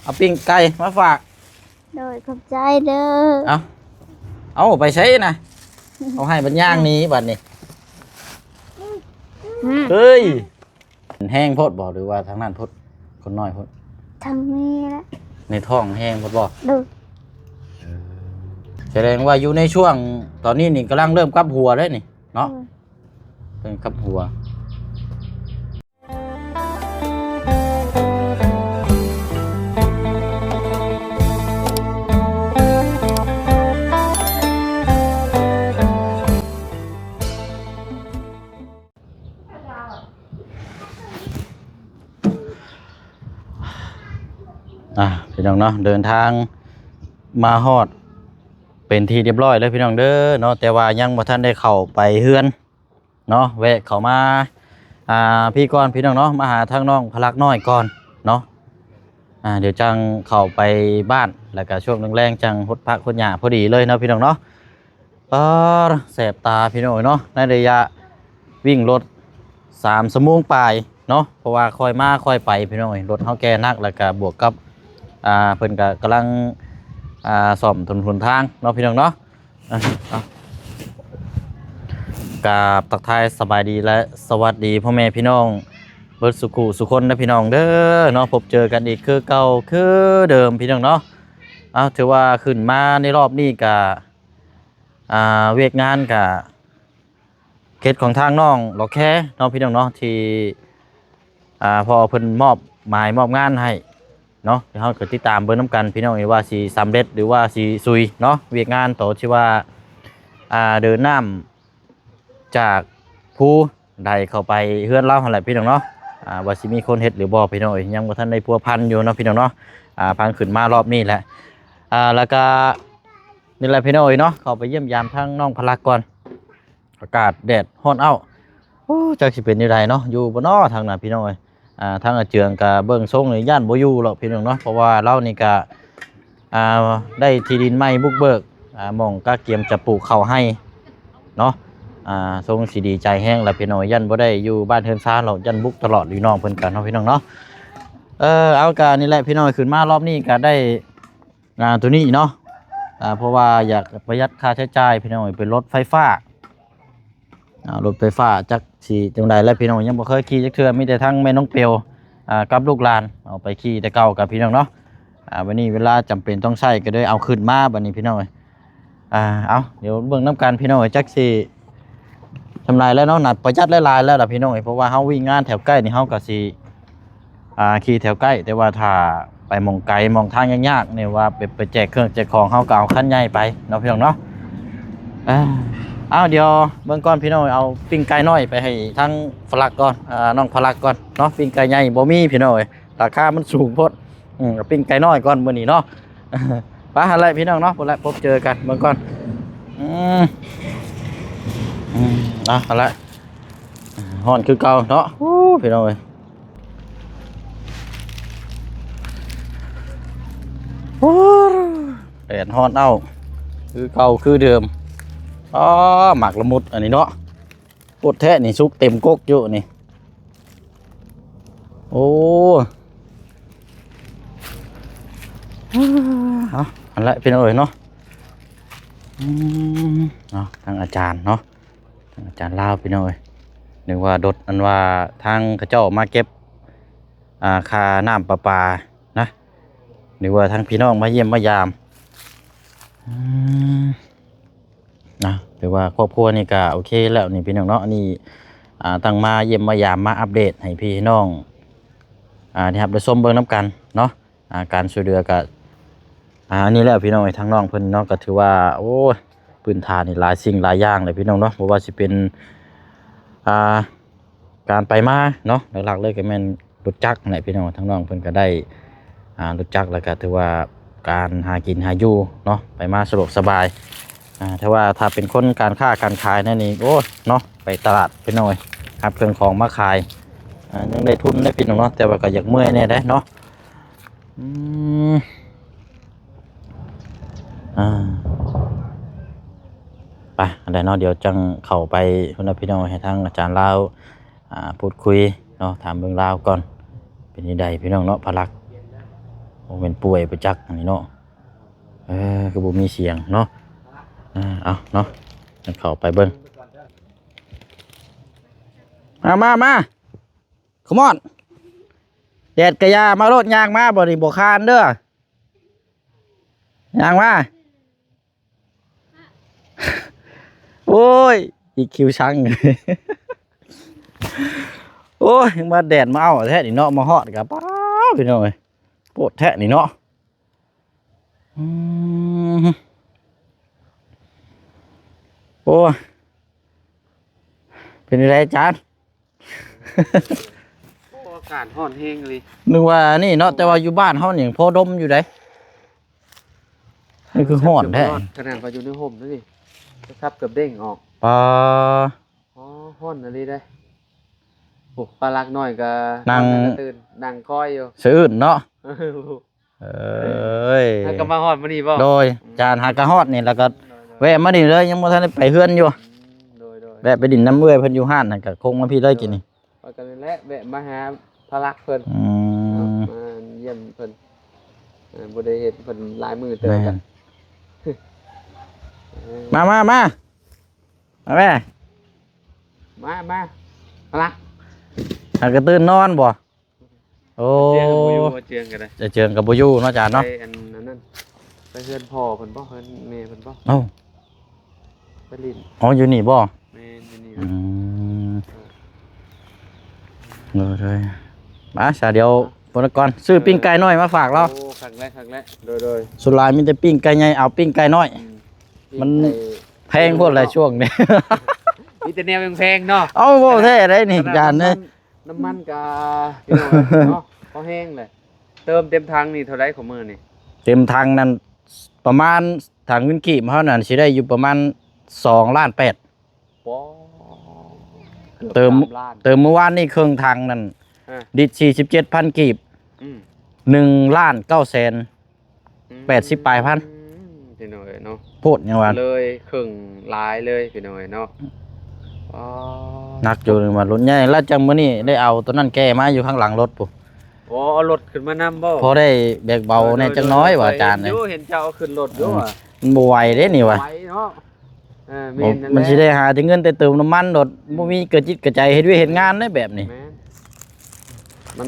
ເອົາປີ້ງໄກ່ມາຝາກ. ໂດຍ ຂອບໃຈເດີ. ເອົາ ເອົາໄປໃສນະ? ເອົາໃຫ້ບັດຍ່າງໜີບັດນີ້. ອືມ ເຮີ້ຍ ແຮງໂພດບໍ່ ຫຼືວ່າທາງນັ້ນໂພດ? ຄົນນ້ອຍໂພດ. ທາງນີ້ແຫຼະ. ໃນທ້ອງແຮງໂພດບໍ່? ໂດຍ. ສະແດງວ່າຢູ່ໃນຊ່ວງຕອນນີ້ນີ້ກຳລັງເລີ່ມກັບຫົວເດ້ນີ້ເນາະ. ໂດຍ. ເພິ່ນກັບຫົວ. ອ່າ ພີ່ນ້ອງເນາະ ເດີນທາງມາຮອດເປັນທີ່ຮຽບຮ້ອຍແລ້ວ ພີ່ນ້ອງເດີເນາະ, ແຕ່ວ່າຍັງບໍ່ທັນໄດ້ເຂົ້າໄປເຮືອນເນາະ. ແວະເຂົ້າມາ ອ່າ ພີ້ກ່ອນ ພີ່ນ້ອງເນາະ, ມາຫາທາງນ້ອງພະລັກນ້ອຍກ່ອນເນາະ. ອ່າ ດຽວຈັ່ງເຂົ້າໄປບ້ານ ແລ້ວກະຊ່ວງແລງໆ ຈັ່ງຫົດຜັກຫົດຫຍ້າພໍດີເລີຍເນາະ ພີ່ນ້ອງເນາະ. ປາດ ແສບຕາ ພີ່ນ້ອງເອີຍເນາະ, ໃນໄລຍະວິ່ງລົດສາມຊົ່ວໂມງປາຍເນາະ, ເພາະວ່າຄ່ອຍມາຄ່ອຍໄປ ພີ່ນ້ອງເອີຍ. ລົດເຮົາແກ່ໜັກ ແລ້ວກະບວກກັບ ອ່າ ເພິ່ນກະກຳລັງ ອ່າ ສ້ອມຖະໜົນຫົນທາງເນາະ ພີ່ນ້ອງເນາະ. ອ່າ ອ່າ ກາບທັກທາຍສະບາຍດີ ແລະ ສະຫວັດດີພໍ່ແມ່ພີ່ນ້ອງເບິດສູ່ຄູ່ສູ່ຄົນເດີ ພີ່ນ້ອງເດີເນາະ. ພົບເຈີກັນອີກຄືເກົ່າຄືເດີມ ພີ່ນ້ອງເນາະ. ເອົາ ຖືວ່າຂຶ້ນມາໃນລອບນີ້ກະ ອ່າ ວຽກງານກະເຂດຂອງທາງນ້ອງຫຼໍ່ແຄເນາະ ພີ່ນ້ອງເນາະ, ທີ່ ອ່າ ພໍ່ເພິ່ນມອບໝາຍມອບງານໃຫ້ເນາະ. ເຮົາກໍຕິດຕາມເບິ່ງນຳກັນ ພີ່ນ້ອງເອີຍ ວ່າຊິສຳເລັດ ຫຼືວ່າຊິຊຸຍເນາະ, ວຽກງານໂຕທີ່ວ່າ ອ່າ ເດີນນ້ຳຈາກພູ ໄດ້ເຂົ້າໄປເຮືອນລາວຫັ້ນແຫຼະ ພີ່ນ້ອງເນາະ. ອ່າ ວ່າຊິມີຄົນເຮັດຫຼືບໍ່ ພີ່ນ້ອງເອີຍ, ຍັງບໍ່ທັນໄດ້ພົວພັນຢູ່ເນາະ ພີ່ນ້ອງເນາະ. ອ່າ ພັງຂຶ້ນມາລອບນີ້ແຫຼະ. ອ່າ ແລ້ວກະນີ້ແຫຼະ ພີ່ນ້ອງເອີຍເນາະ, ເຂົ້າໄປຢ້ຽມຢາມທາງນ້ອງພະລັກກ່ອນ. ອາກາດແດດຮ້ອນເອົ້າ. ໂອ້ ຈັກຊິເປັນແນວໃດເນາະ, ຢູ່ບໍ່ເນາະທາງນັ້ນ ພີ່ນ້ອງເອີຍ. ອ່າ ທາງອາເຈືອງກະເບິ່ງຊົງນີ້ຢ້ານບໍ່ຢູ່ຫຼອກ ພີ່ນ້ອງເນາະ, ເພາະວ່າລາວນີ້ກະ ອ່າ ໄດ້ທີ່ດິນໃໝ່ບຸກເບີກ ອ່າ ໝ່ອງກະກຽມຈະປູກເຂົ້າໄຮ່ເນາະ. ອ່າ ຊົງຊິດີໃຈແຮງລະ ພີ່ນ້ອງ, ຢ້ານບໍ່ໄດ້ຢູ່ບ້ານເຮືອນຊານຫຼອກ, ຢ້ານບຸກຕະຫຼອດຢູ່ ນ້ອງເພິ່ນກະເນາະ ພີ່ນ້ອງເນາະ. ເອີ ເອົາ ກະນີ້ແຫຼະ ພີ່ນ້ອງ, ຂຶ້ນມາລອບນີ້ກະໄດ້ ອ່າ ໂຕນີ້ເນາະ. ອ່າ ເພາະວ່າຢາກປະຢັດຄ່າໃຊ້ຈ່າຍ ພີ່ນ້ອງເອີຍ, ເປັນລົດໄຟຟ້າ. ອ່າ ລົດໄຟຟ້າ ຈັກຊິຈັ່ງໃດແຫຼະ ພີ່ນ້ອງ, ຍັງບໍ່ເຄີຍຂີ່ຈັກເທື່ອ, ມີແຕ່ທັງແມ່ນ້ອງເປວ ອ່າ ກັບລູກຫຼານເອົາໄປຂີ່ແຕ່ເກົ່າກັນ ພີ່ນ້ອງເນາະ. ອ່າ ບັດນີ້ເວລາຈຳເປັນຕ້ອງໃຊ້ກໍເລີຍເອົາຂຶ້ນມາບັດນີ້ ພີ່ນ້ອງເອີຍ. ອ່າ ເອົາ ດຽວເບິ່ງນຳກັນ ພີ່ນ້ອງເອີຍ, ຈັກຊິສ່ຳໃດແລ້ວເນາະ, ໜ້າປະຢັດຫຼາຍໆແລ້ວລະ ພີ່ນ້ອງເອີຍ, ເພາະວ່າເຮົາວິ່ງງານແຖວໃກ້ນີ້ ເຮົາກໍຊິ ອ່າ ຂີ່ແຖວໃກ້, ແຕ່ວ່າຖ້າໄປໝ່ອງໄກ ໝ່ອງທາງຍາກໆນີ້ ວ່າໄປ ໄປແຈກເຄື່ອງແຈກຂອງ ເຮົາກໍເອົາຄັນໃຫຍ່ໄປເນາະ ພີ່ນ້ອງເນາະ. ເອີ ເອົາ ດຽວເບິ່ງກ່ອນ ພີ່ນ້ອງ, ເອົາປີ້ງໄກ່ນ້ອຍໄປໃຫ້ທາງພະລັກກ່ອນ, ອ່າ ນ້ອງພະລັກກ່ອນເນາະ. ປີ້ງໄກ່ໃຫຍ່ບໍ່ມີ ພີ່ນ້ອງເອີຍ, ລາຄາມັນສູງໂພດ. ອືມ ເອົາປີ້ງໄກ່ນ້ອຍກ່ອນມື້ນີ້ເນາະ. ໄປຫັ້ນແຫຼະ ພີ່ນ້ອງເນາະ, ພຸ້ນແຫຼະ ພົບເຈີກັນເບິ່ງກ່ອນ. ອືມ ອືມ ອ່ະ ຫັ້ນແຫຼະ ຮ້ອນຄືເກົ່າເນາະ. ໂອ້ ພີ່ນ້ອງເອີຍ ໂອ້ ແດດຮ້ອນເອົ້າ ຄືເກົ່າຄືເດີມ. ອໍ ໝາກລະມຸດອັນນີ້ເນາະ, ໂພດແທ້ນີ້ ສຸກເຕັມກົກຢູ່ນີ້. ໂອ້ ເອົາ ຫັ້ນແຫຼະ ພີ່ນ້ອງເອີຍເນາະ. ອືມ ເນາະ ທາງອາຈານເນາະ, ທາງອາຈານລາວ ພີ່ນ້ອງເອີຍ. ນຶກວ່າລົດ ອັນວ່າທາງເຂົາເຈົ້າມາເກັບ ອ່າ ຄ່ານ້ຳປະປານະ, ນຶກວ່າທາງພີ່ນ້ອງມາຢ້ຽມມາຢາມ. ອືມ ນະ ຖືວ່າຄອບຄົວນີ້ກະໂອເຄແລ້ວນີ້ ພີ່ນ້ອງເນາະ. ອັນນີ້ ອ່າ ຕັ້ງມາຢ້ຽມມາຢາມ ມາອັບເດດໃຫ້ພີ່ນ້ອງ ອ່າ ໄດ້ຮັບໄດ້ຊົມເບິ່ງນຳກັນເນາະ. ອ່າ ການຊ່ວຍເຫຼືອກະ ອ່າ ອັນນີ້ແຫຼະ ພີ່ນ້ອງເອີຍ, ທາງນ້ອງເພິ່ນເນາະ ກະຖືວ່າ ໂອ້ຍ ພື້ນຖານນີ້ຫຼາຍສິ່ງຫຼາຍຢ່າງເລີຍ ພີ່ນ້ອງເນາະ, ບໍ່ວ່າຊິເປັນ ອ່າ ການໄປມາເນາະ, ຫຼັກໆເລີຍກໍແມ່ນລົດຈັກນັ້ນແຫຼະ ພີ່ນ້ອງ. ທາງນ້ອງເພິ່ນກໍໄດ້ ອ່າ ລົດຈັກ ແລ້ວກໍຖືວ່າການຫາກິນຫາຢູ່ເນາະ ໄປມາສະດວກສະບາຍ. ອ່າ ແຕ່ວ່າຖ້າເປັນຄົນການຄ້າການຂາຍແນວນີ້ ໂອ້ຍ ເນາະ ໄປຕະຫຼາດ ພີ່ນ້ອງເອີຍ, ຮັບເຄື່ອງຂອງມາຂາຍ ອ່າ ຍັງໄດ້ທຶນໄດ້ ພີ່ນ້ອງເນາະ, ແຕ່ວ່າກໍຢາກເມື່ອຍແດ່ເດ້ເນາະ. ອືມ ອ່າ ໄປ ອັນໃດເນາະ, ດຽວຈັ່ງເຂົ້າໄປພຸ້ນນະ ພີ່ນ້ອງ, ໃຫ້ທາງອາຈານລາວ ອ່າ ພູດຄຸຍເນາະ, ຖາມເບິ່ງລາວກ່ອນ ເປັນຈັ່ງໃດ ພີ່ນ້ອງເນາະ. ພະລັກ ບໍ່ແມ່ນປ່ວຍໄປຈັກອັນນີ້ເນາະ. ເອີ ຄືບໍ່ມີສຽງເນາະ. ເອີ ເອົາເນາະ ເຂົ້າໄປເບິ່ງ. ມາ ມາ ມາ Come on. ແດດກະຢ່າມາໂລດ ຍ່າງມາ ບໍ່ນີ້ບໍ່ຄານເດີ້ ຍ່າງມາ. ໂອ້ຍ ອີຄິວຊັງ ໂອ້ຍ ມາແດດມາເອົາແທ້ນີ້ເນາະ. ມາຮອດກະ ປ້າ ພີ່ນ້ອງເອີຍ ໂພດແທ້ນີ້ເນາະ. ອືມ ໂອ້ຍ ເປັນຈັ່ງໃດອາຈານ? ໂອ້ ອາກາດຮ້ອນແຮງອີ່ຫຼີ. ນຶກວ່ານີ້ເນາະ ແຕ່ວ່າຢູ່ບ້ານເຮົານີ້ພໍດົມຢູ່ໃດ໋. ນີ້ຄືຮ້ອນແທ້. ຂະໜາດວ່າຢູ່ໃນຮົ່ມນະນີ້ ໂທລະສັບເກືອບເດ້ງອອກ. ປາ ອໍ ຮ້ອນອີ່ຫຼີເດ້. ໂອ້ ປາລັກນ້ອຍກະ ນັ່ງ ນອນກະຕື່ນ ນັ່ງຄອຍຢູ່ ສະອື່ນເນາະ. ເອີຍ ຫາກະມາຮອດມື້ນີ້ບໍ່? ໂດຍ ອືມ ຈານຫາກະຮອດນີ້ ແລ້ວກໍ ໂດຍໆ ແວະມານີ້ເລີຍ ຍັງບໍ່ທັນໄດ້ໄປເຮືອນຢູ່. ອືມ ໂດຍໆ ແວະໄປດິນນຳເອື້ອຍເພິ່ນຢູ່ຮ້ານ ແລ້ວກໍຄົງມາພີ້ເລີຍກິນນີ້. ເອີ ວ່າກັນນັ້ນແຫຼະ ແວະມາຫາພະລັກເພິ່ນ. ອືມ ເນາະ ມາຢ້ຽມເພິ່ນ. ເອີ ບໍ່ໄດ້ເຫັນເພິ່ນຫຼາຍມື້ເຕີບແລ້ວ. ແມ່ນ ເອີ ມາ ມາ ມາ ມາແມ່ ມາ ມາ ພະລັກ ຫາກະຕື່ນນອນບໍ່? ໂອ້ ເຈືອງກໍບໍ່ຢູ່ ເຈືອງກໍໄດ້ ເຈືອງກໍບໍ່ຢູ່ເນາະ ອາຈານເນາະ. ໄປອັນ ອັນນັ້ນ ໄປເຮືອນພໍ່ເພິ່ນບໍ່ ເຮືອນແມ່ເພິ່ນບໍ່? ເອົ້າ ໄປຫຼິ້ນ. ອໍ ຢູ່ນີ້ບໍ່? ແມ່ນ ຢູ່ນີ້. ອືມ ເອີ ໂດຍໆ ມາຊະ ດຽວ ພຸ້ນກ່ອນ ຊື້ປີ້ງໄກ່ນ້ອຍມາຝາກລາວ. ໂອ້ ຄັກແລ້ວ ຄັກແລ້ວ. ໂດຍໆ ສ່ວນຫຼາຍມີແຕ່ປີ້ງໄກ່ໃຫຍ່ ເອົາປີ້ງໄກ່ນ້ອຍ. ອືມ ມັນ ປີ້ງໄກ່ ແພງໂພດແຫຼະ ໂດຍໆ ເນາະ ຊ່ວງນີ້ ມີແຕ່ແນວແພງໆເນາະ. ເອົ້າ ເວົ້າແທ້ໄດ໋ນີ້ ຂະໜາດ ອາຈານເອີຍ ນ້ຳມັນ ນ້ຳມັນກະ ພີ່ນ້ອງເນາະ ພໍແຮງແຫຼະ. ເຕີມເຕັມຖັງນີ້ເທົ່າໃດຂອງມື້ນີ້? ເຕັມຖັງນັ້ນປະມານ ຖັງເງິນກີບເຮົານັ້ນຊິໄດ້ຢູ່ປະມານສອງລ້ານແປດ. ປາ ເກືອບ ເຕີມ ສາມລ້ານ ເຕີມມື້ວານນີ້ເຄິ່ງຖັງນັ້ນ ອາ ລິດສີ່ສິບເຈັດພັນກີບ. ອືມ ໜຶ່ງລ້ານເກົ້າແສນ ອືມ ແປດສິບປາຍພັນ. ອືມ ພີ່ນ້ອງເອີຍເນາະ ໂພດຫຍັງວະ ເລີຍເຄິ່ງຫຼາຍເລີຍ ພີ່ນ້ອງເອີຍເນາະ. ອືມ ປາ ໜັກຢູ່ວ່າລົດໃຫຍ່ ແລ້ວຈັ່ງມື້ນີ້ໄດ້ເອົາໂຕນັ້ນແກ່ມາຢູ່ຂ້າງຫຼັງລົດພຸ້ນ. ໂອ້ ເອົາລົດຂຶ້ນມານຳບໍ່? ພໍໄດ້ແບກເບົາແດ່ ເອີ ໂດຍໆ ຈັກໜ້ອຍວ່າ ອາຈານ ເຫັນຢູ່ ເຫັນເຈົ້າເອົາຂຶ້ນລົດຢູ່ ອືມ ວ່າ ມັນບໍ່ໄຫວເດ້ນີ້ວ່າ ບໍ່ໄຫວເນາະ. ເອີ ແມ່ນນັ້ນແຫຼະ ມັນຊິໄດ້ຫາແຕ່ເງິນແຕ່ເຕີມນ້ຳມັນໂດດ ອືມ ບໍ່ມີກະຈິດກະໃຈເຮັດວຽກເຮັດງານເດ້ແບບນີ້. ແມ່ນ ມັນ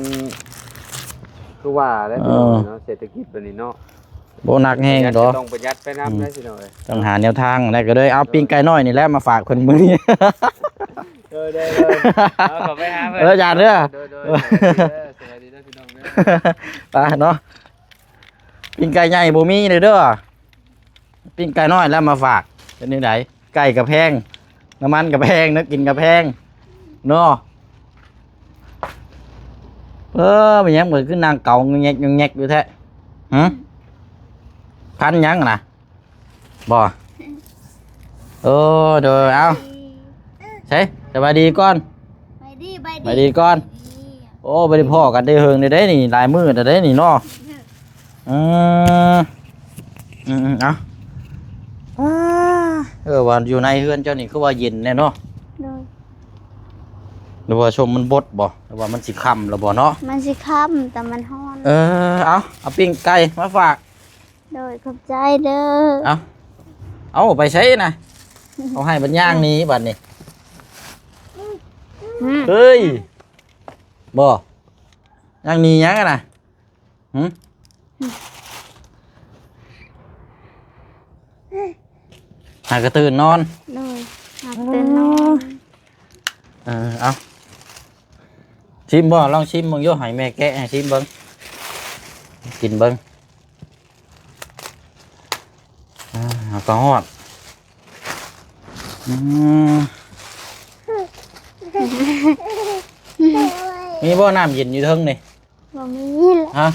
ຄືວ່າແຫຼະ ເອີ ພີ່ນ້ອງເນາະ ເສດຖະກິດແບບນີ້ເນາະ ບໍ່ໜັກແຮງດອກ ປະຢັດກໍຕ້ອງປະຢັດໄປນຳ ອືມ ເດ້ພີ່ນ້ອງເອີຍ ຕ້ອງຫາແນວທາງ ແລ້ວກໍເລີຍເອົາ ເອີ ປີ້ງໄກ່ນ້ອຍນີ້ແຫຼະມາຝາກເພິ່ນມື້ນີ້. ໂດຍໆ ເອົາເຂົ້າໄປຫາເພິ່ນ ເອີ ອາຈານເດີ ໂດຍໆ ສະບາຍດີເດີ ສະບາຍດີເດີພີ່ນ້ອງເດີ ໄປເນາະ. ປີ້ງໄກ່ໃຫຍ່ບໍ່ມີເດີ ເດີ ປີ້ງໄກ່ນ້ອຍແລ້ວມາຝາກ ເປັນຈັ່ງໃດ? ໄກ່ກະແພງ ນ້ຳມັນກະແພງ ແນວກິນກະແພງເນາະ. ເອີ ແມ່ນຫຍັງເພິ່ນຄືນັ່ງເກົາງແງກໆຢູ່ແທ້? ຫື ພັນຫຍັງນະ? ບໍ່ ເອີ ໂດຍ ເອົາ ໃສ ສະບາຍດີກ່ອນ ສະບາຍດີ ສະບາຍດີ ສະບາຍດີກ່ອນ. ໂອ້ ບໍ່ໄດ້ພໍ້ກັນໄດ້ເຫິງເດ້ນີ້ ຫຼາຍມື້ແລ້ວເດ້ນີ້ເນາະ. ອືມ ອືມໆ ເອົາ ເອີ ວ່າຢູ່ໃນເຮືອນເຈົ້ານີ້ຄືວ່າເຢັນແດ່ເນາະ. ໂດຍ ຫຼືວ່າຊົມມັນບົດບໍ່ ຫຼືວ່າມັນຊິຄ່ຳແລ້ວບໍ່ເນາະ? ມັນຊິຄ່ຳ ແຕ່ມັນຮ້ອນ. ເອີ ເອົາ ເອົາປີ້ງໄກ່ມາຝາກ. ໂດຍ ຂອບໃຈເດີ. ເອົາ ເອົາ ໄປໃສນະ? ເອົາໃຫ້ບັດຍ່າງໜີບັດນີ້. ຫື ເຮີ້ຍ ບໍ່ ຍ່າງໜີຫຍັງຫັ້ນນະ? ຫື ຫາກະຕື່ນນອນ. ໂດຍ ຫາກະຕື່ນນອນ. ເອີ ເອົາ ຊິມບໍ່? ລອງຊິມເບິ່ງຢູ່ ໃຫ້ແມ່ແກະໃຫ້ຊິມເບິ່ງ ກິນເບິ່ງ. ອ່າ ເອົາກະຮອດ ອືມ ມີບໍ່ນ້ຳເຢັນຢູ່ເທິງນີ້? ບໍ່ມີແຫຼະ. ຮະ?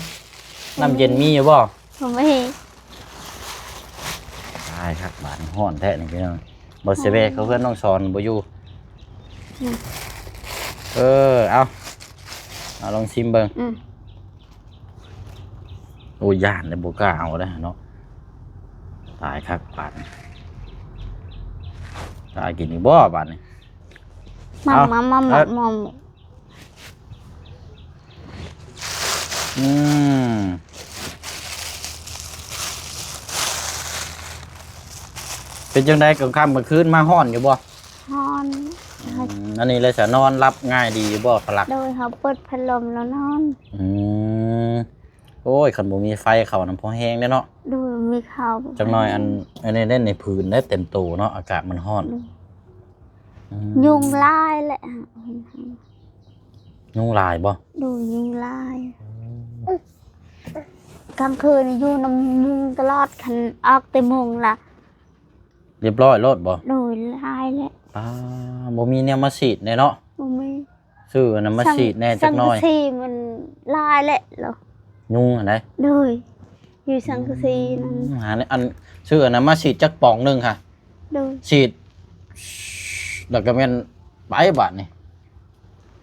ນ້ຳເຢັນມີຢູ່ບໍ່? ບໍ່ມີ. ຕາຍຄັກບາດນີ້ ຮ້ອນແທ້ນີ້ພີ່ນ້ອງ. ບໍ່ຊິແວະເຂົ້າເຮືອນນ້ອງສອນບໍ່ຢູ່. ອືມ ເອີ ເອົາ ເອົາລອງຊິມເບິ່ງ. ອືມ ໂອ້ ຢ້ານເດ້ ບໍ່ກ້າເອົາເດ້ເນາະ. ຕາຍຄັກບາດນີ້ ຕາຍກິນອີກບໍ່ບາດນີ້? ມາ ເອົາ ມາ ມາ ເອີ ມາ ມາ. ອືມ ເປັນຈັ່ງໃດກາງຄ່ຳກາງຄືນມາ ຮ້ອນຢູ່ບໍ່? ຮ້ອນ. ອືມ ອັນນີ້ແຫຼະ ສະນອນຫຼັບງ່າຍດີຢູ່ບໍ່ ພະລັກ? ໂດຍ ເຮົາເປີດພັດລົມແລ້ວນອນ. ອືມ ໂອ້ຍ ຄັນບໍ່ມີໄຟເຂົ້ານຳພໍແຮງເດ້ເນາະ. ໂດຍ ມີເຂົ້າ ຈັກໜ້ອຍ ອັນ ອັນນີ້ເດ້ ໃນຜືນໄດ້ເຕັມໂຕເນາະ ອາກາດມັນຮ້ອນ. ໂດຍ ອືມ ຍຸງຫຼາຍແຫຼະ. ຍຸງຫຼາຍບໍ່? ໂດຍ ຍຸງຫຼາຍ. ອືມ ກາງຄືນຢູ່ນຳຍຸງຕະຫຼອດ ຄັນອອກແຕ່ມຸງລະ ຮຽບຮ້ອຍໂລດບໍ່? ໂດຍ ຫຼາຍແຫຼະ. ປ້າ ບໍ່ມີແນວມາສີດແດ່ເນາະ? ບໍ່ມີ. ຊື້ອັນນັ້ນມາສີດແດ່ຈັກໜ້ອຍ. ສັງກະສີມັນຫຼາຍແຫຼະ ຍຸງຫັ້ນໃດ. ໂດຍ ຢູ່ສັງກະສີນັ້ນ. ອືມ ຫາ ອັນ ຊື້ອັນນັ້ນມາສີດຈັກປ໋ອງໜຶ່ງຫະ. ໂດຍ ສີດ ແລ້ວກໍແມ່ນໄປບາດນີ້.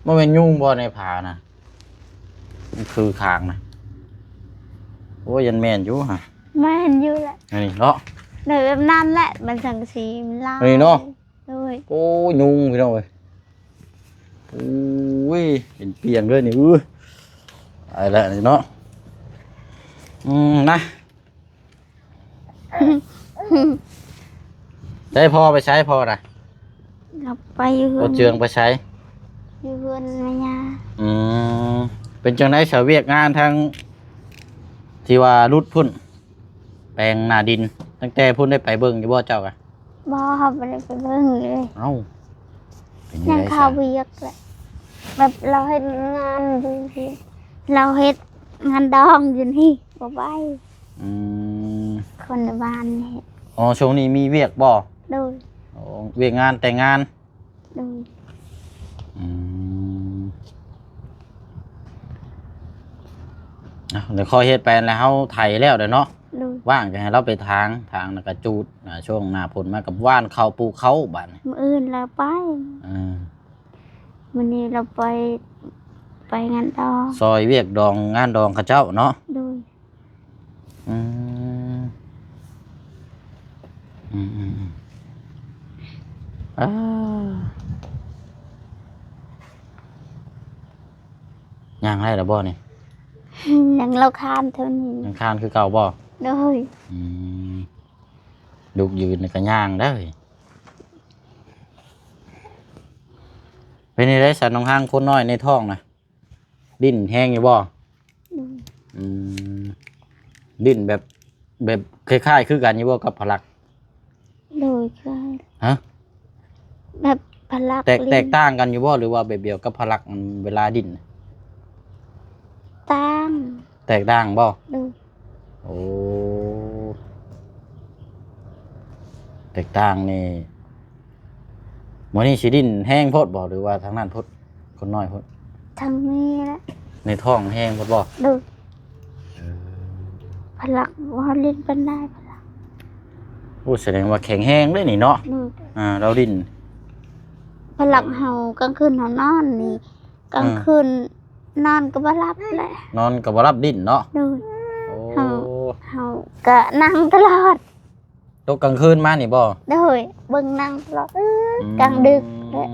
ບໍ່ແມ່ນຍຸງບໍ່ໃນຜານະ? ມັນຄືຄາງນະ. ໂອ້ຍ ຢ້ານແມ່ນຢູ່ຫະ. ແມ່ນຢູ່ແຫຼະ ອັນນີ້ເນາະ. ໂດຍ ແບບນັ້ນແຫຼະ ມັນສັງກະສີມັນຫຼາຍ ອັນນີ້ເນາະ. ໂດຍ ໂອ້ຍ ຍຸງພີ່ນ້ອງເອີຍ. ໂອ້ຍ ເປັນປຽງເລີຍນີ້. ອື ຕາຍແລ້ວນີ້ເນາະ. ອືມ ນະ ໃຊ້ພໍ່ໄປໃສ ພໍ່ນະ? ກັບໄປຢູ່ເຮືອນ ພໍ່ເຈືອງໄປໃສ? ຢູ່ເຮືອນແມ່ຍ່າ. ອືມ ເປັນຈັ່ງໃດສາວ ວຽກງານທາງທີ່ວ່າຫຼຸດພຸ້ນ ແປງໜ້າດິນ ຕັ້ງແຕ່ພຸ້ນໄດ້ໄປເບິ່ງຢູ່ບໍ່ເຈົ້າກະ? ບໍ່ ເຮົາບໍ່ໄດ້ໄປເບິ່ງເລີຍ. ເອົ້າ ເປັນຫຍັງ ຍັງຄາວຽກແຫຼະ ແບບລາວເຮັດງານຢູ່ທີ່ ລາວເຮັດງານດອງຢູ່ນີ້ ບໍ່ໄປ. ອືມ ຄົນໃນບ້ານເຮັດ. ອໍ ຊ່ວງນີ້ມີວຽກບໍ່? ໂດຍ. ໂອ້ ວຽກງານແຕ່ງງານ. ໂດຍ. ອືມ ເອົາ ດຽວຂ້ອຍເຮັດໄປແລ້ວ ເຮົາໄຖແລ້ວເດ້ເນາະ. ໂດຍ. ວ່າງກໍໃຫ້ລາວໄປຖາງ ຖາງແລ້ວກໍຈູດ. ອ່າ ຊ່ວງໜ້າຝົນມາກໍຫວ່ານເຂົ້າ ປູກເຂົ້າບາດນີ້. ມື້ອື່ນລາວໄປ. ເອີ ມື້ນີ້ລາວໄປ ໄປງານດອງ ຊ່ອຍວຽກດອງ ງານດອງເຂົາເຈົ້າເນາະ. ໂດຍ. ອືມ ອືມໆໆ ອ່າ ຍ່າງໄດ້ແລ້ວບໍ່ນີ້? ຍັງລຳຄານເທົ່ານີ້. ຍັງຄານຄືເກົ່າບໍ່? ໂດຍ. ອືມ ລຸກຢືນນີ້ກໍຍ່າງໄດ້. ເປັນຈັ່ງໃດຊັ້ນ ນ້ອງຮັງ ຄົນນ້ອຍໃນທ້ອງນະ? ດິ້ນແຮງຢູ່ບໍ່? ໂດຍ. ອືມ ດິ້ນແບບ ແບບຄ້າຍໆຄືກັນຢູ່ບໍ່ກັບພະລັກ? ໂດຍ ຄ້າຍ. ຮະ? ແບບພະລັກ ແຕກ ແຕກຕ່າງກັນຢູ່ບໍ່ ຫຼືວ່າແບບດຽວກັບພະລັກ ອັນເວລາດິ້ນ? ຕ່າງ. ແຕກຕ່າງບໍ່? ໂດຍ. ໂອ້ ແຕກຕ່າງນີ້ ມື້ນີ້ຊິດິ້ນແຮງໂພດບໍ່ ຫຼືວ່າທາງນັ້ນໂພດ ຄົນນ້ອຍໂພດ? ທາງນີ້ແຫຼະ. ໃນທ້ອງແຮງໂພດບໍ່? ໂດຍ. ເອີ ພະລັກບໍ່ຫຼິ້ນປານໃດ ພະລັກ. ໂອ້ ສະແດງວ່າແຂງແຮງເດ້ນີ້ເນາະ. ໂດຍ. ອ່າ ລາວດິ້ນ ພະລັກເຮົາ ກາງຄືນເຮົານອນນີ້ ກາງຄືນ ເອີ ນອນກໍບໍ່ຫຼັບແຫຼະ ນອນກໍບໍ່ຫຼັບ ດິ້ນເນາະ. ໂດຍ. ໂອ້ ເຮົາ ເຮົາກະນັ່ງຕະຫຼອດ. ຕົກກາງຄືນມານີ້ບໍ່? ໂດຍ ເບິ່ງໜັງຕະຫຼອດ. ອືມ ກາງດຶກແຫຼະ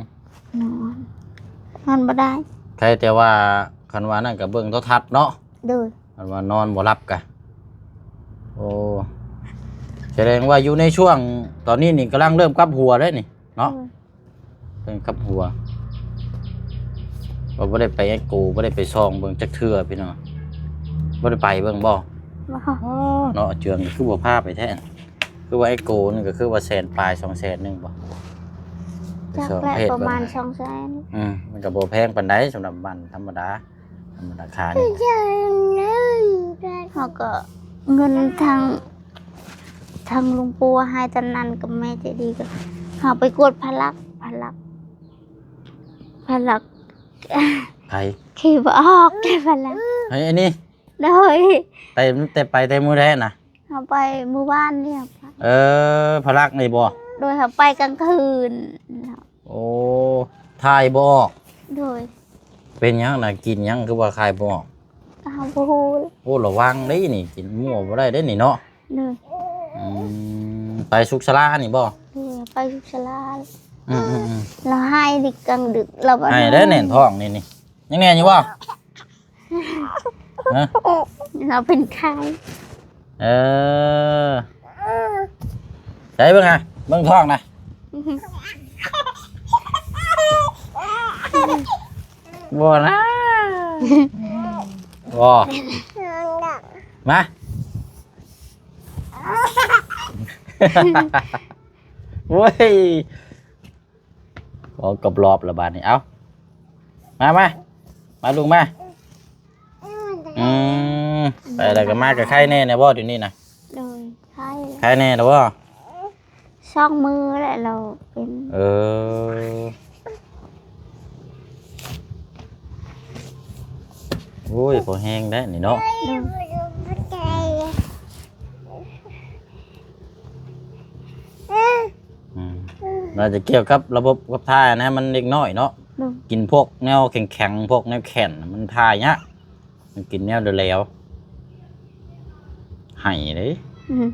ນອນ ນອນບໍ່ໄດ້. ໃຄແຕ່ວ່າ ຄັນວ່ານັ້ນກໍເບິ່ງໂທລະທັດເນາະ. ໂດຍ. ຄັນວ່ານອນບໍ່ຫຼັບກະ ໂອ້ ສະແດງວ່າຢູ່ໃນຊ່ວງຕອນນີ້ນີ້ ກຳລັງເລີ່ມກັບຫົວເດ້ນີ້ເນາະ. ໂດຍ. ເພິ່ນກັບຫົວ ວ່າບໍ່ໄດ້ໄປເອັກໂກ ບໍ່ໄດ້ໄປສ່ອງເບິ່ງຈັກເທື່ອພີ່ນ້ອງ. ບໍ່ໄດ້ໄປເບິ່ງບໍ່? ບໍ່. ອໍ ເນາະ ເຈືອງຄືບໍ່ພາໄປແທ້. ຄືວ່າເອັກໂກນີ້ກໍຄືວ່າແສນປາຍ ສອງແສນໜຶ່ງບໍ່? ຈັກແຫຼະ ປະມານສອງແສນ. ອືມ ມັນກໍບໍ່ແພງປານໃດສຳລັບບ້ານທຳມະດາ. ທຳມະດາຄານີ້ ເຮົາກໍເງິນທາງ ທາງລຸງປູໃຫ້ຕອນນັ້ນກັບແມ່ໃຈດີ ກໍເຮົາໄປກວດພະລັກ ພະລັກ ພະລັກ ໃຜ? ຂີ່ບໍ່ອອກ ພະລັກ. ເຮີ້ຍ ອັນນີ້? ໂດຍ. ໄປ ແຕ່ໄປແຕ່ມື້ໃດນະ? ເຮົາໄປມື້ວານນີ້. ເອີ ພະລັກນີ້ບໍ່? ໂດຍ ເຮົາໄປກາງຄືນ. ໂອ້ ຖ່າຍບໍ່ອອກ. ໂດຍ. ເປັນຫຍັງນະ ກິນຫຍັງຄືວ່າຖ່າຍບໍ່ອອກ? ເຮົາບໍ່ຮູ້. ໂອ້ ລະວັງເດ້ນີ້ ກິນມົ້ວບໍ່ໄດ້ເດ້ນີ້ເນາະ. ໂດຍ. ອືມ ໄປສຸກສາລານີ້ບໍ່? ໂດຍ ໄປສຸກສາລາ. ອືມໆໆ ລາວໄຫ້ດິກາງດຶກ ລາວບໍ່ ໄຫ້ໄດ້ແໜ້ນທ້ອງນີ້ ນີ້ ຍັງແໜ້ນຢູ່ບໍ່? ຮະ? ລາວເປັນໄຂ້. ເອີ ໃສ່ເບິ່ງຫາ ເບິ່ງທ້ອງນະ. ບໍ່ນະ ບໍ່ ມາ ໂອ້ຍ ເວົ້າກັບລອບລະບາດນີ້. ເອົາ ມາ ມາ ມາ ລຸງມາ. ອືມ ໄປແລ້ວກໍມາ ກໍໄຄແນ່ແນວບໍ່ ດຽວນີ້ນະ? ໂດຍ ໄຄ ໄຄແນ່ແລ້ວບໍ່? ສອງມື້ແລ້ວລາວເປັນ. ເອີ ໂອ້ຍ ພໍແຮງແລ້ວນີ້ເນາະ. ໂດຍ ອືມ ໜ້າຈະກ່ຽວກັບລະບົບຂັບຖ່າຍນະ ມັນເດັກນ້ອຍເນາະ. ໂດຍ ກິນພວກແນວແຂງໆ ພວກແນວແຂງ ມັນຖ່າຍຍາກ. ມັນກິນແນວແຫຼວໆ ໄຫ້ເດ້. ອືມ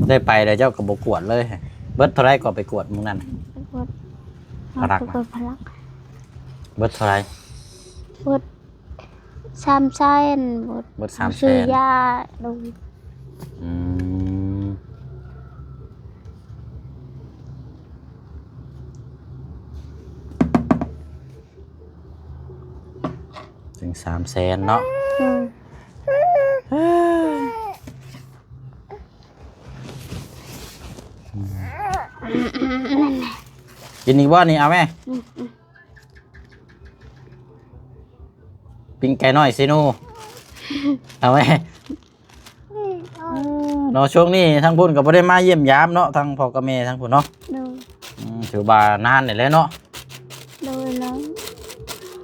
ໄດ້ໄປແລ້ວເຈົ້າກໍບໍ່ກວດເລີຍ. ເບິດເທົ່າໃດກໍໄປກວດມື້ນັ້ນ? ໄປກວດ ພະລັກນະ ໄປກວດພະລັກ. ເບິດເທົ່າໃດ? ເບິດ ສາມແສນ ເບິດ ເບິດສາມແສນ ຊື້ຢາ. ໂດຍ ອືມ ເຖິງສາມແສນເນາະ. ອືມ ກິນອີກບໍ່ນີ້? ເອົາແມ່. ອືມ ອືມ ປີ້ງໄກ່ນ້ອຍເຊໂນ ເອົາແມ່. ເນາະ ຊ່ວງນີ້ທາງພຸ້ນກໍບໍ່ໄດ້ມາຢ້ຽມຢາມເນາະ ທາງພໍ່ກັບແມ່ທາງພຸ້ນເນາະ. ໂດຍ ອືມ ຖືວ່ານານນີ້ແຫຼະເນາະ. ໂດຍ ແລ້ວ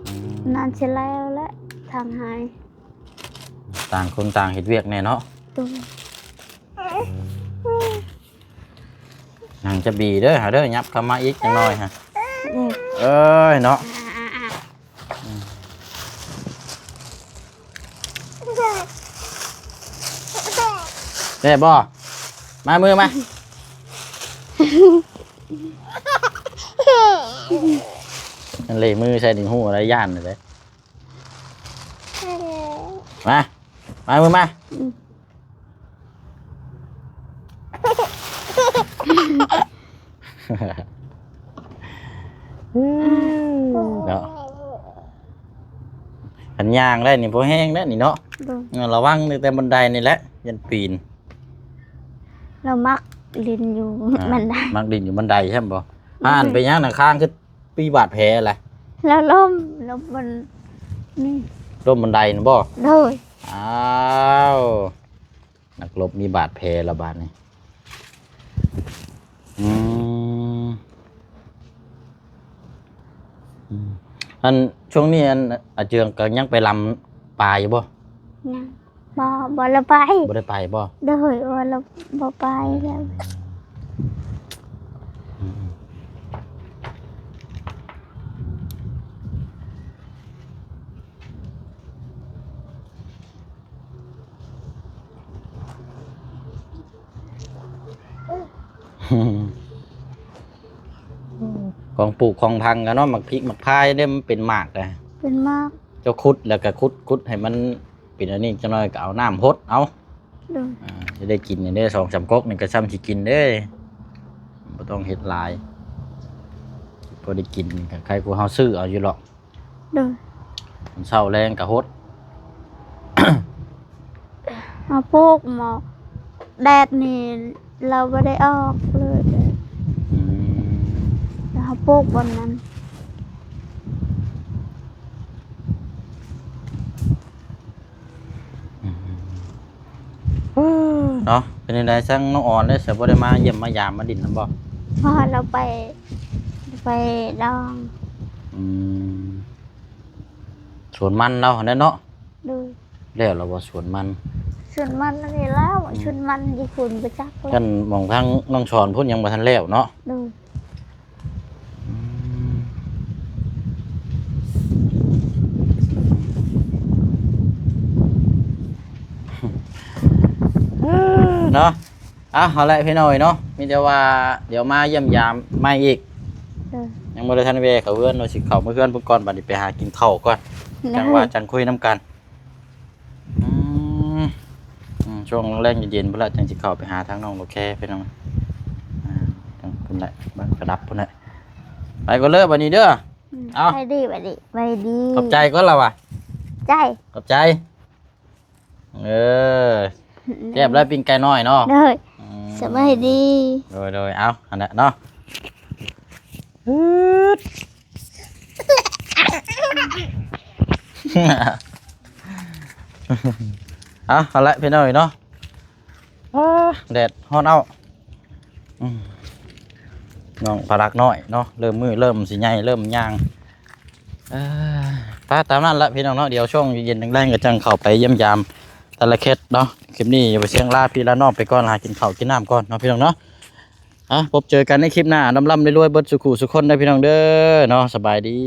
ອືມ ນານຊິແລ້ວແຫຼະ ທາງຫາຍ ຕ່າງຄົນຕ່າງເຮັດວຽກແດ່ເນາະ. ໂດຍ ອືມ ນັ່ງຈະບີເດີ ຫາເດີ ຫຍັບເຂົ້າມາອີກຈັກໜ້ອຍຫາ. ໂດຍ ເອີຍເນາະ. ແຊບບໍ່? ມາ ມືມາ. ມັນເລມືໃສ່ນີ້ ຮູ້ແລ້ວຢ້ານເດ້. ມາ ມາ ມືມາ. ອືມ ເນາະ ຄັນຍ່າງໄດ້ນີ້ບໍ່ແຮງແລ້ວນີ້ເນາະ. ໂດຍ ເອີ ລະວັງຕັ້ງແຕ່ບັນໄດນີ້ແຫຼະ ຢ້ານປີນ. ລາວມັກຫຼິ້ນຢູ່ ອ່າ ບັນໄດ ມັກຫຼິ້ນຢູ່ບັນໄດໃຊ່ບໍ່? ໂດຍ ອ່ານເປັນຫຍັງນະ ຄາງຄື ມີບາດແຜແຫຼະ? ລາວລົ້ມ ລົ້ມມັນນີ້ ລົ້ມບັນໄດນະບໍ່? ໂດຍ ອ້າວ ນັກລົບມີບາດແຜລະບາດນີ້. ອືມ ອືມ ອັນ ຊ່ວງນີ້ ອັນ ອາເຈືອງກໍຍັງໄປລຳປາຢູ່ບໍ່? ຍັງ. ບໍ່ ບໍ່ລະໄປ. ບໍ່ໄດ້ໄປບໍ່? ໂດຍ ບໍ່ລະ ບໍ່ໄປແລ້ວ. ອືມ ຂອງປູກຂອງຝັງກັນເນາະ ໝາກພິກໝາກພາຍເດ້ ມັນເປັນໝາກນະ ເປັນໝາກ. ເຈົ້າຂຸດແລ້ວກໍຂຸດ ຂຸດໃຫ້ມັນ ເປັນອັນນີ້ຈັກໜ້ອຍກໍເອົານ້ຳຫົດເອົາ. ໂດຍ ອ່າ ຈະໄດ້ກິນນີ້ເດ້ ສອງສາມກົກນີ້ກໍຊ່ຳຊິກິນເດ້ ບໍ່ຕ້ອງເຮັດຫຼາຍ ພໍໄດ້ກິນກໍໃຄ່ກວ່າເຮົາຊື້ເອົາຢູ່ເນາະ. ໂດຍ ເຊົ້າແລງກໍຫົດ ເຮົາປູກໝອກແດດນີ້ ລາວບໍ່ໄດ້ອອກເລີຍ. ອືມ ແລ້ວເຮົາປູກບ່ອນນັ້ນ. ອືມ ເນາະ ເປັນຈັ່ງໃດ ທາງນ້ອງອອນເດ້ ສະ ບໍ່ໄດ້ມາຢ້ຽມມາຢາມມາດິນນຳບໍ່? ພໍລາວໄປ ໄປດອງ. ອືມ ສວນມັນລາວຫັ້ນແຫຼະເນາະ. ໂດຍ ແລ້ວລະບໍ່ ສວນມັນ ສວນມັນອັນນີ້ລະ ອືມ ສວນມັນຢູ່ພຸ້ນບໍ່ຈັກແລ້ວ ຄັນໝ່ອງທາງນ້ອງສອນພຸ້ນຍັງບໍ່ທັນແລ້ວເນາະ. ໂດຍ ອືມ ເນາະ. ອ່ະ ເອົາລະພີ່ນ້ອງເອີຍເນາະ ມີແຕ່ວ່າດຽວມາຢ້ຽມຢາມໃໝ່ອີກ. ໂດຍ ຍັງບໍ່ໄດ້ທັນແວ່ເຂົ້າເຮືອນ ວ່າຊິເຂົ້າເມືອເຮືອນພຸ້ນກ່ອນ ບັດນີ້ໄປຫາກິນເຂົ້າກ່ອນ ໂດຍ ຈັ່ງວ່າຈັ່ງຄຸຍນຳກັນ. ອືມ ອືມ ໂຊ ຊ່ວງແລງເຢັນໆ ພຸ້ນລະ ຈັ່ງຊິເຂົ້າໄປຫາທາງນ້ອງໂອເຄພີ່ນ້ອງ. ອ່າ ທາງພຸ້ນແຫຼະ ເບິ່ງໄປດັບພຸ້ນແຫຼະ. ໄປກ່ອນເດີບັດນີ້ເດີ. ອືມ ເອົາ ໄປດີ ໄປດີ ໄປດີ. ຂອບໃຈກ່ອນລະວ່າ ໃຈ ຂອບໃຈ. ເອີ ແຊບແລ້ວປີ້ງໄກ່ນ້ອຍເນາະ. ໂດຍ ອືມ ສະບາຍດີ. ໂດຍໆ ເອົາ ຫັ້ນແຫຼະເນາະ. ເອົາ ຫັ້ນແຫຼະພີ່ນ້ອງເນາະ. ອ້າ ແດດຮ້ອນເອົາ. ອືມ ນ້ອງພາລັກນ້ອຍເນາະ ເລີ່ມມືເລີ່ມຊິໃຫຍ່ ເລີ່ມຍ່າງ. ເອີ ໄປຕາມນັ້ນລະພີ່ນ້ອງເນາະ. ດຽວຊ່ວງເຢັນໆ ແລງໆ ກໍຈັ່ງເຂົ້າໄປຢ້ຽມຢາມແຕ່ລະເຂດເນາະ. ຄລິບນີ້ຢ່າໄປສຽງ ລາພີ່ລານ້ອງໄປກ່ອນ ຫາກິນເຂົ້າກິນນ້ຳກ່ອນເນາະພີ່ນ້ອງເນາະ. ອ່ະ ພົບເຈີກັນໃນຄລິບໜ້າ ລ່ຳໆ ລວຍໆ ເບິດສູ່ຄູ່ສູ່ຄົນເດີພີ່ນ້ອງເດີເນາະ. ສະບາຍດີ.